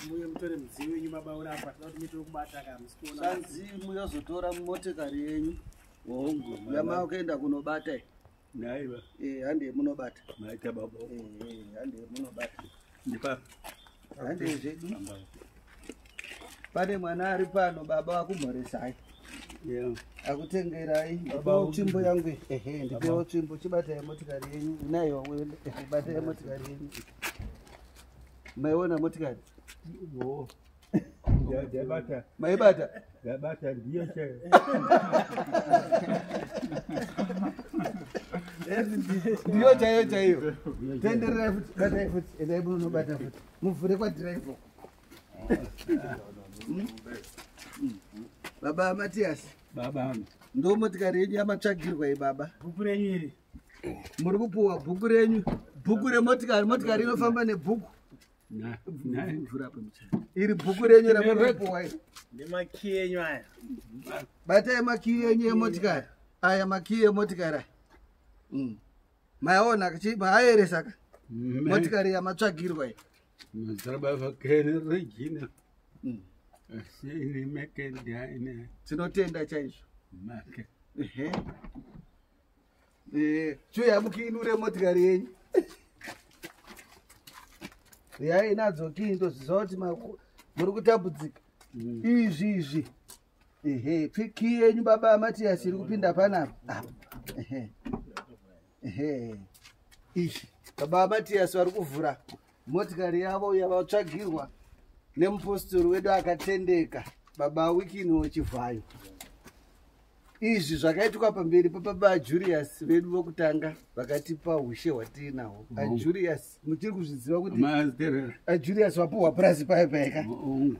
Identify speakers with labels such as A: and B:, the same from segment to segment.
A: Muye mutore mudziyo wenyu baba uri apa tinoda kuti muite wekubata ka musi kuona.
B: Zvanzi muyozotora motikari yenyu
C: Hongu.
B: yamakuenda kunobata iyi.
C: Naiva.
B: Eh, handei munobata.
C: Maita baba.
B: Eh, eh, handei munobata.
C: Ndipa.
B: Handei zvedu. Pane mwana ari pano baba vakumhoresai.
C: Yeah.
B: Akutengerai. Ndipewo tsvimbo yangu. iyi. Ehe, ndipewo tsvimbo chibatai motikari yenyu. Inayo ehe, batai motikari yenyu. Maiona motikari?
C: Oh. Ndabata.
B: Maibata?
C: Ndabata ndiyo chaiyo.
B: Ndiyo chaiyo chaiyo. Tendererai futi, batai futi, endai munobata futi. Muvhure kwadhiraivho. Baba Matias,
C: Baba.
B: ndo motikari yenyu yamatsvagirwa iyi baba.
A: Bhuku renyu iri.
B: Muri kupuwa bhuku renyu, bhuku remotikari, motikari inofamba nebhuku.
C: Na. Na.
B: Mvura apa muchana. Iri bhuku renyu ramuri kupuwa iri.
A: Nemakiyi enyu aya.
B: Batai makiyi enyu emotikari. Aya makiyi emotikari aya. Maona maaeresa ka? Motikari yamatsvagirwa iyi.
C: Mazaraba kene Regina. Asini meke ndaine
B: Tinotenda chaizvo.
C: make.
B: Ehe. Eh, chiuya mukiinure motikari yenyu. Yainadzo kii ndoziva kuti muri kutambudzika. Izvi izvi. Ehe, kii yenyu baba Matias iri kupinda panapa. Apa. Ehe. Ehe. Izvi. Baba Matias vari kuvhura motikari yavo yavatsvagirwa nemupostori wedu akatendeka baba Wikino Chivhayo. Izvi zvakaitwa pamberi pababa Julius vedu vokutanga vakatipa ushe hwatiinahwo. Julius, muchiri kuzviziva kuti
C: Master.
B: Julius wapuhwa purazi payo paika
C: Hongu.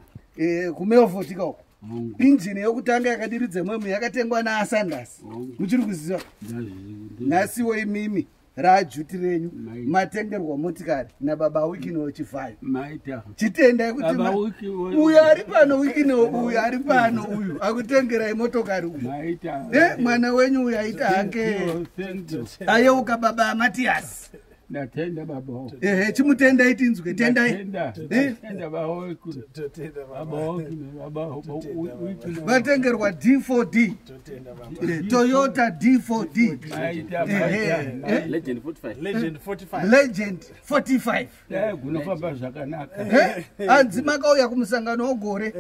B: kuMelfort ikoko.
C: Hongu.
B: Injini yokutanga yakadiridza mwemu yakatengwa naAsanders.
C: Hongu.
B: Muchiri kuziva?
C: Ndazvi.
B: Nhasiwo imimi rajuti renyu
C: Mai.
B: matengerwa motikari nababa Wikino Chivhayo.
C: Maita.
B: Chitendai kuti
C: Baba Wiki
B: uyu ari pano Wikino uyu ari pano uyu akutengerai motokari uyu.
C: Maita.
B: Mwana wenyu uyu aita hake
C: Thank you.
B: ayeuka baba Matias.
C: Ndatenda baba.
B: Ehe, chimutendai tinzwe, tendai.
C: Ndatenda.
B: Eh?
C: Ndatenda baba Wiki.
A: Totenda
C: Baba
A: baba.
C: Wiki. Baba Wiki.
B: Vatengerwa D4D.
A: Totenda baba.
B: Toyota D4D.
C: Maita.
B: Ehe.
C: Maita.
D: Legend 45.
A: Legend 45.
B: Legend 45.
C: Dai kunofamba zvakanaka.
B: Hanzi makauya kumusangano wegore.